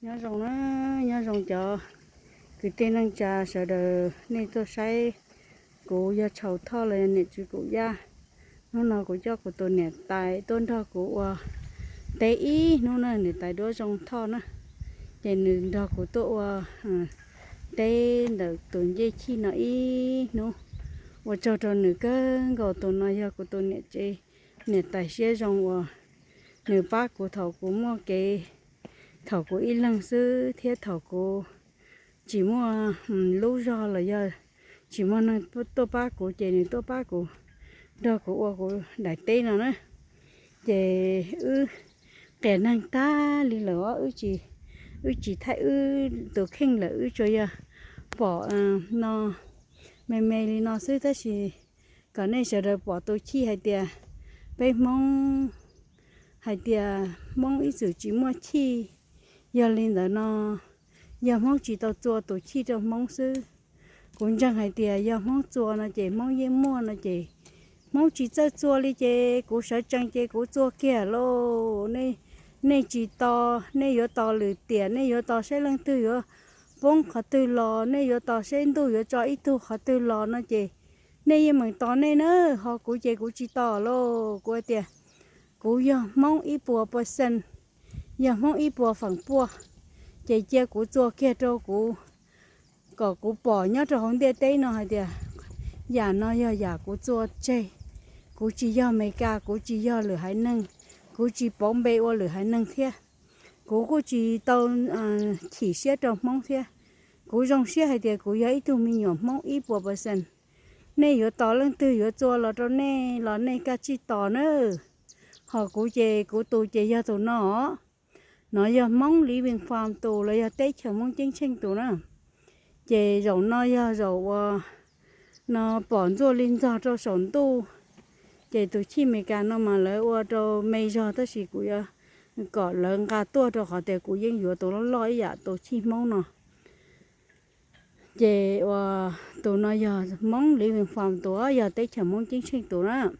Nyob zoo na, nyob zoo cov kwv tij neej tsa sawv daws nej tuaj saib kuv yog Tshau Thoj los yog niam Tswv Kuv Yaj. Hnub no kuv coj kuv tus niam tais tuaj nrog kuv ua teb ib hnub na, niam tais Duab Zoo Thoj na. Ces nws nrog kuv tuaj ua teb ntawm tus ncej chij no ib hnub. Ua tsaug rau nws kawg nkaus, tus no yog kuv tus niam tsev, niam tais siab zoo uas nws pab kuv thaum kuv muaj kev, thaum kuv ib leeg xwb thiab thaum kuv tsis muaj lub zog los yog tsis muaj neeg tuaj pab kuv ces nws tuaj pab kuv, nrog kuv ua kuv daim teb no na. Ces wb qias neeg tag li lawm os, wb tsis thaij wb tus kheej lawm, wb tsuas yog pom no me me li no xwb, tab sis kom nej sawv daws pom tus chij hais tias peb Hmoob, hais tias Hmoob ib txwm tsis muaj chij. Yog li ntawd no, yog Hmoob tsis tau txua tus chij rau Hmoob xwb. Kuv ntseeg hais tias yog Hmoob txua no ces Hmoob yeej muaj no ces Hmoob tsis txawj txua li ces kuv sawv tsees ces kuv txua kiag lauj. Nej tsis tos, nej yuav tos lwm tiam, nej yuav tos saib leej twg yuav poob qhov twg los, nej yuav tos saib ntuj yuav tso ib tug qhov twg los no ces nej yeej meem tos nej na, ho kuv ces kuv tsis tos lauj. Kuv hais tias kuv yog Hmoob ib puas percent, yog Hmoob ib puas feem pua, ces cia kuv txua kiag rau kuv, kom kuv pom nyob rau hauv ntiaj teb no hais tias yam no yog yam kuv txua tseg. Kuv tsis yog Amelikas, kuv tsis yog lwm haiv neeg, kuv tsis pauv npe ua lwm haiv neeg thiab. Kuv kuj tsis tau chim siab rau Hmoob thiab. Kuv zoo siab hais tias kuv yog ib tug me nyuam Hmoob ib puas percent. Nej yuav tos leej twg yuav txua los rau nej los nej kav tsij tos na. Ho kuv ces kuv tus ces yog tus no. No yog Hmoob Living Farm tus los yog teb chaws Hmoob Ceeb Tsheej tus na. Ces zaum no yog zaum uas no pom ntxuaj li ntxog rau saum ntuj. Ces tus chij Amelikas no mas lawv ua rau me zog tab sis kuv yuav kom lawv nqa tuaj rau qhov tias kuv yeej yuav tus loj loj ib yam tus chij Hmoob no. Ces uas tus no yog Hmoob Living Farm tus, yog teb chaws Hmoob Ceeb Tsheej tus na.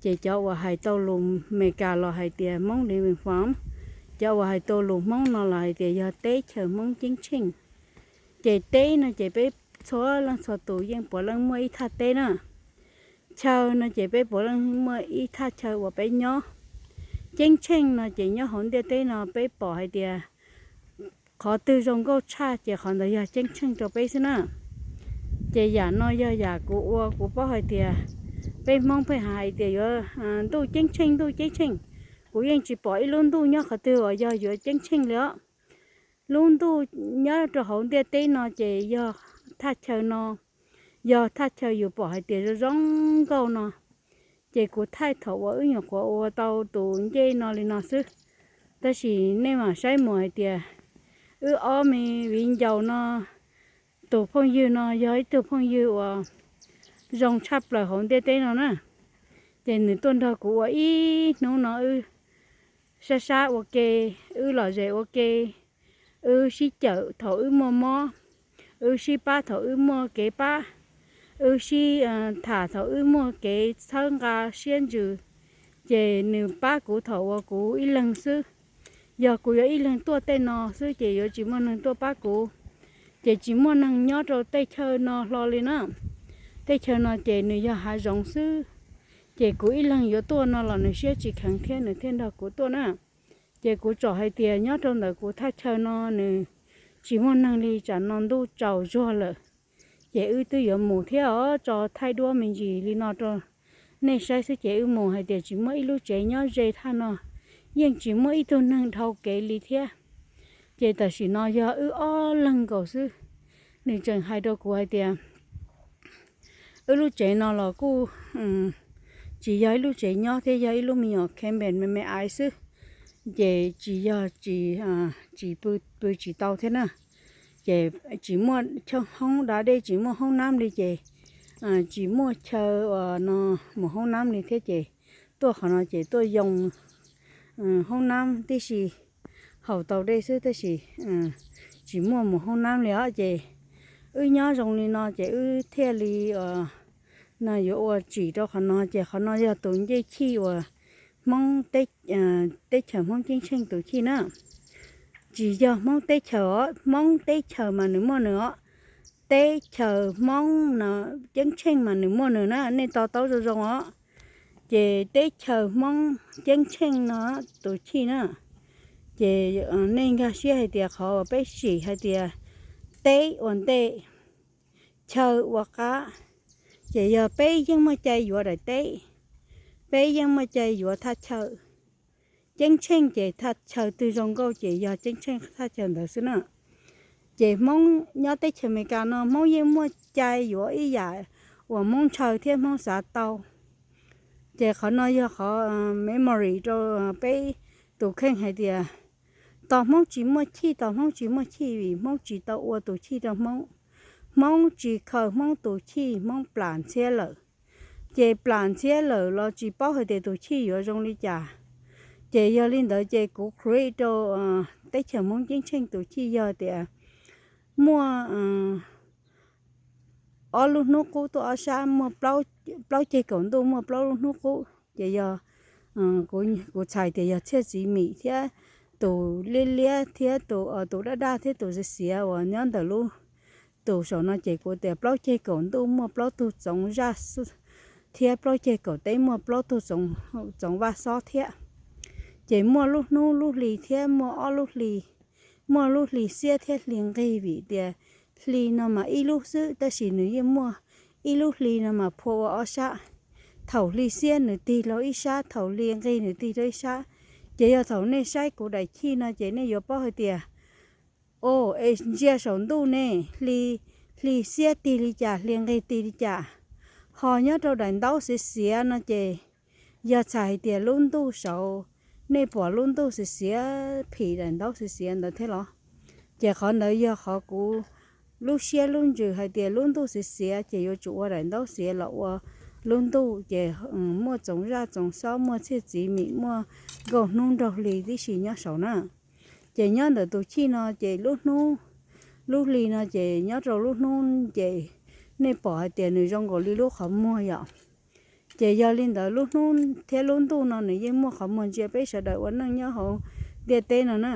Ces cov uas hais tau lus Amelikas los hais tias Hmoob Living Farm, cov uas hais tau lus Hmoob no los hais tias yog teb chaws Hmoob Ceeb Tsheej. Ces teb no ces peb txhua leej txhua tus yeej puav leej muaj ib thaj teb na. Chaw no ces peb puav leej muaj ib thaj chaw uas peb nyob. Ceeb Tsheej no ces nyob hauv ntiaj teb no peb pom hais tias qhov twg zoo nkauj tshaj ces qhov ntawd yog Ceeb Tsheej rau peb xwb na. Ces yam no yog yam kuv ua kuv paub hais tias peb Hmoob pheej hais tias yuav ntuj Ceeb Tsheej, ntuj Ceeb Tsheej. Kuv yeej tsis pom ib lub ntuj nyob qhov twg uas yog yuav Ceeb Tsheej li os. Lub ntuj nyob rau hauv ntiaj teb no ces yog thaj chaw no, yog thaj chaw yus pom hais tias zoo zoo nkauj no. Ces kuv thaij thaum uas wb nyuam qhuav ua tau tus ncej no li no xwb. Tab sis nej mam saib mus hais tias wb ob me viv ncaus no, tus phooj ywg no yog ib tug phooj ywg uas zoo tshaj plaws hauv ntiaj teb no na. Ces nws tuaj nrog kuv ua ib hnub no, wb sab sab ua ke, wb lom zem ua ke, wb sib cawm thaum wb muaj mob, wb sib pab thaum wb muaj kev pab, wb sib tham thaum wb muaj kev txhawb nqa siab ntsws. Ces nws pab kuv thaum uas kuv ib leeg xwb. Yog kuv yuav ib leeg tuaj tej no xwb ces yuav tsis muaj neeg tuaj pab kuv. Ces tsis muaj neeg nyob rau tej chaw no hlo li na. Tej chaw no ces nws yog hav zoov xwb. Ces kuv ib leeg yuav tuaj no los nws siab tsis kheev thiab nws thiaj nrog kuv tuaj na. Ces kuv tsom hais tias nyob rau ntawm kuv thaj chaw no nws tsis muaj neeg li, tsam no ntuj tsaus zuag lawm. Ces wb twb yuav mus thiab os, tso thaij duab me ntsis li no rau nej saib xwb ces wb mus hais tias tsis muaj ib lub tsev nyob ze thaj no, yeej tsis muaj ib tug neeg dhau kev li thiab. Ces tam sim no yog wb ob leeg nkaus xwb. Nws tseem hais rau kuv hais tias wb lub tsev no los kuj tsis yog ib lub tsev nyob thiab, yog ib lub me nyuam camping me me aiv xwb. Ces tsis yog, tsis pw tsis tau thiab na. Ces tsis muaj hoob da dej, tsis muaj hoob nab li ces tsis muaj chaw uas no mus hoob nab li thiab ces tuaj qhov no ces tuaj yoo hoob nab tib si, haus tau dej xwb tab sis tsis muaj mus hoob nab li os. Ces wb nyob zoo li no ces wb thiaj li no yuav ua tsim rau qhov no, ces qhov no yog tus ncej chij uas Hmoob, teb chaws Hmoob Ceeb Tsheej tus chij na. tsis yog Hmoob teb chaws os, Hmoob teb chaws mas nws muaj nws os. Teb chaws Hmoob no, Ceeb Tsheej mas nws muaj nws na, nej to taub zoo zoo os. Ces teb chaws Hmoob Ceeb Tsheej no tus chij na, ces nej nkag siab hais tias qhov uas peb sim hais tias teb ua ntej, chaw ua qab, ces yog peb yeej muaj cai yuav daim teb, peb yeej muaj cai yuav thaj chaw. Ceeb Tsheej ces thaj chaw twg zoo nkauj ces yog Ceeb Tsheej thaj chaw ntawd xwb na. Ces Hmoob nyob teb chaws Amelikas no Hmoob yeej muaj cai yuav ib yam uas Hmoob ntshaw thiab Hmoob xav tau. Ces qhov no yog qhov memory rau peb tus kheej hais tias tos Hmoob tsis muaj chij, tos Hmoob tsis muaj chij vim Hmoob tsis tau ua tus chij rau Hmoob. Hmoob tsis khaws Hmoob tus chij, Hmoob plam ntxhiab lawm. Ces plam ntxhiab lawm los tsis paub hais tias tus chij yuav zoo li cas. Ces yog li ntawd ces kuv create rau teb chaws Hmoob Ceeb Tsheej tus chij yog tias muaj ob lub hnub qub tuaj ob sab, muaj plaub ceg kaum ntuj muaj plaub lub hnub qub. Ces yog kuv txhais tias yog txhiaj txiv mim thiab tus liab liab thiab tus, tus daj daj thiab tus xiav xiav uas nyob ntawm lub, tus saum no ces kuv tias plaub ceg kaum ntuj muaj plaub tug txoov zaj, thiab plaub ceg kaum teb muaj plaub tug txoov vaj xob thiab. Ces muaj lub hnub lub hli thiab muaj ob lub hli, muaj lub hli xiab thiab hli nqig vim tias hli no mas ib lub xwb tab sis nws yeej muaj ib lub hli no mas phua ua ob sab. Thaum hli xiab nws tig rau ib sab, thaum hli nqig nws tig rau ib sab. Ces yog thaum nej saib kuv daim chij no ces nej yuav paub hais tias, o, es ntsia saum ntuj ne, hli, hli xiab tig li cas, hli nqig tig li cas. Ho nyob rau daim ntaub xiav xiav no ces yog txhais hais tias lub ntuj saud, nej pom lub ntuj xiav xiav phim daim ntaub xiav xiav ntawd thiab los? Ces qhov ntawd yog qhov kuv lub siab lub ntsws hais tias lub ntuj xiav xiav ces yuav tsum ua daim ntaub xiav los ua lub ntuj ces muaj txoov zaj txoov xob, muaj txhiaj txiv mim, muaj nkauj hnub nraug hli tib si nyob saud na. Ces nyob ntawm tus chij no ces lub hnub, lub hli no ces nyob rau lub hnub ces nej pom hais tias nws zoo nkaus li lub qhov muag yom. Ces yog li ntawd lub hnub thiab lub ntuj no nws yeej muaj qhov muag ntsia peb sawv daws ua neej nyob hauv ntiaj teb no na.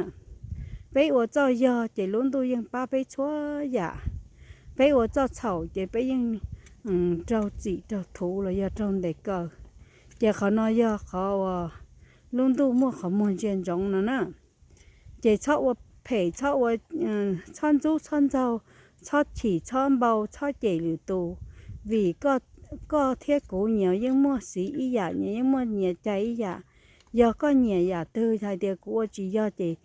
Peb ua txoj yog ces lub ntuj yeej pab peb txhua yam. Peb ua txoj txhaum ces peb yeej raug txim raug thuv los yog raug ntes kaw. Ces qhov no yog qhov uas lub ntuj muaj qhov muag ntsia ntsoov no na. Ces txhob ua phem, txhob ua, txhob ntxub txhob ntxaug, txhob chim txhob npau, txhob cem lwm tus, vim koj thiab kuv nyias yeej muaj xiv ib yam, nyias yeej muaj nyias cai ib yam. Yog koj nyiam yam twg hais tias kuv ua tsis yog ces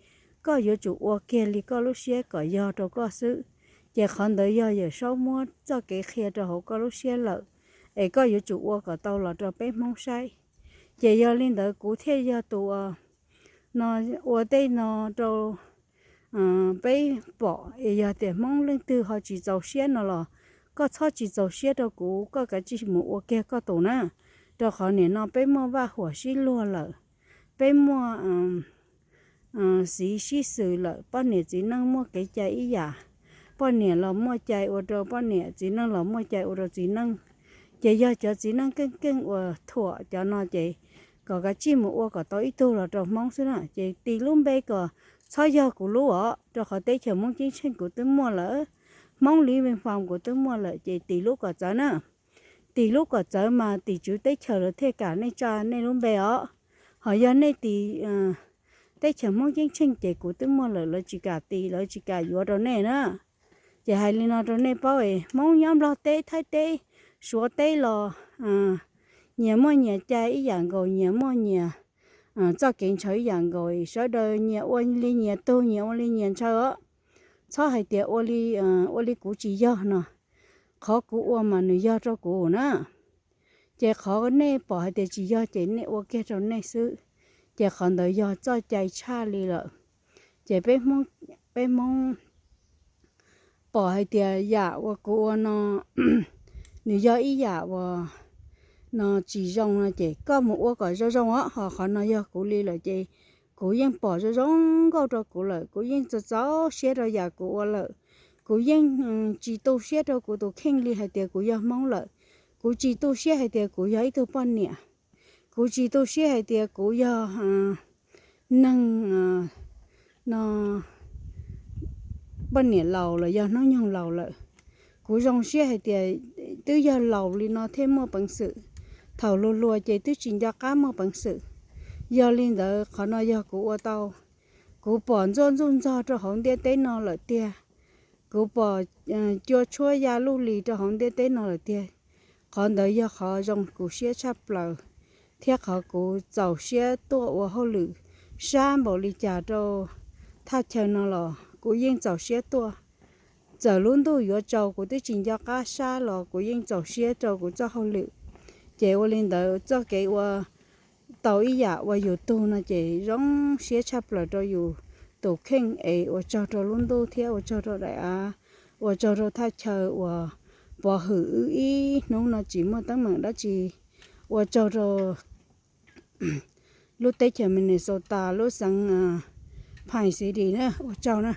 koj yuav tsum ua kiag li koj lub siab kom yog rau koj xwb. Ces qhov ntawd yog Yawm Saub muab txoj kev qhia rau hauv koj lub siab lawm, es koj yuav tsum ua kom tau los rau peb Hmoob saib. Ces yog li ntawd kuv thiaj yog tus no ua tej no rau peb pom, es yog tias Hmoob leej twg ho tsis txaus siab no los koj txhob tsis txaus siab rau kuv, koj kav tsij mus ua kiag koj tus na. Rau qhov nim no peb muaj vaj huam sib luag lawm, peb muaj xiv sib xws lawm, poj niam txiv neej muaj kev cai ib yam, poj niam los muaj cai ua rau poj niam, txiv neej los muaj cai ua rau txiv neej. Ces yog cov txiv neej keej keej uas thuam cov no ces kom kav tsij mus ua kom tau ib tug los rau Hmoob xwb na. Ces tis lub npe kom txhob yog kuv lub os, rau qhov teb chaws Hmoob Ceeb Tsheej kuv twb muaj lawm, Hmoob Living Farm kuv twb muaj lawm, ces tis lub kom txawv na. Tis lub kom txawv mas tim tswv teb chaws lawv thiaj kam nej tsa nej lub npe os. Ho yog nej tis teb chaws Hmoob Ceeb Tsheej ces kuv twb muaj lawm, lawv tsis kam tis, lawv tsis kam yuav rau nej na. Ces hais li no rau nej paub es Hmoob nyob Nplog teb, Thaib teb, Suav teb los nyias muaj nyias cai ib yam nkaus, nyias muaj nyias txoj kev ntshaw ib yam nkaus, sawv daws nyias ua li nyias tug, nyias ua li nyias ntshaw os. Txhob hais tias ua li, ua li kuv tsis yog no, qhov kuv ua mas nws yog rau kuv na. Ces qhov nej pom hais tias tsis yog ces nej ua kiag rau nej xwb. Ces qhov ntawd yog txoj cai tshaj li lawm. Ces peb Hmoob, peb Hmoob pom hais tias yam uas kuv ua no nws yog ib yam uas no tsis zoo no ces koj mus ua kom zoo zoo os. Ho qhov no yog kuv li lawm ces kuv yeej pom zoo zoo nkauj rau kuv lawm, kuv yeej txaus txaus siab rau yam kuv ua lawm. Kuv yeej tsis tu siab rau kuv tus kheej li hais tias kuv yog Hmoob lawm. Kuv tsis tu siab hais tias kuv yog ib tug poj niam. Kuv tsis tu siab hais tias kuv yog neeg no poj niam laus los yog hnub nyoog laus lawm. Kuv zoo siab hais tias twb yog laus li no thiaj muaj peev xwm, thaum hluas hluas ces twb tsis nco qab muaj peev xwm. Yog li ntawd qhov no yog kuv ua tau, kuv pom ntxuaj ntxuj ntxog rau hauv ntiaj teb no lawm tiag, kuv pom cua tshuab ya luj li rau hauv ntiaj teb no lawm tiag. Qhov ntawd yog qhov zoo kuv siab tshaj plaws, thiab qhov kuv txaus siab tuaj ua hauj lwm sab npaum li cas rau thaj chaw no los kuv yeej txaus siab tuaj. Txawm lub ntuj yuav tsaus kuv twb tsis nco qab sab los kuv yeej txaus siab rau kuv txoj hauj lwm. Ces ua li ntawd txoj kev ua tau ib yam ua yus tug no ces zoo siab tshaj plaws rau yus tus kheej es ua tsaug rau lub ntuj thiab ua tsaug rau daim av, ua tsaug rau thaj chaw uas pov hwm wb ib hnub no tsis muaj teeb meem dab tsi. Ua tsaug rau lub teb chaws Minnesota, lub xeev Pine City na, ua tsaug na.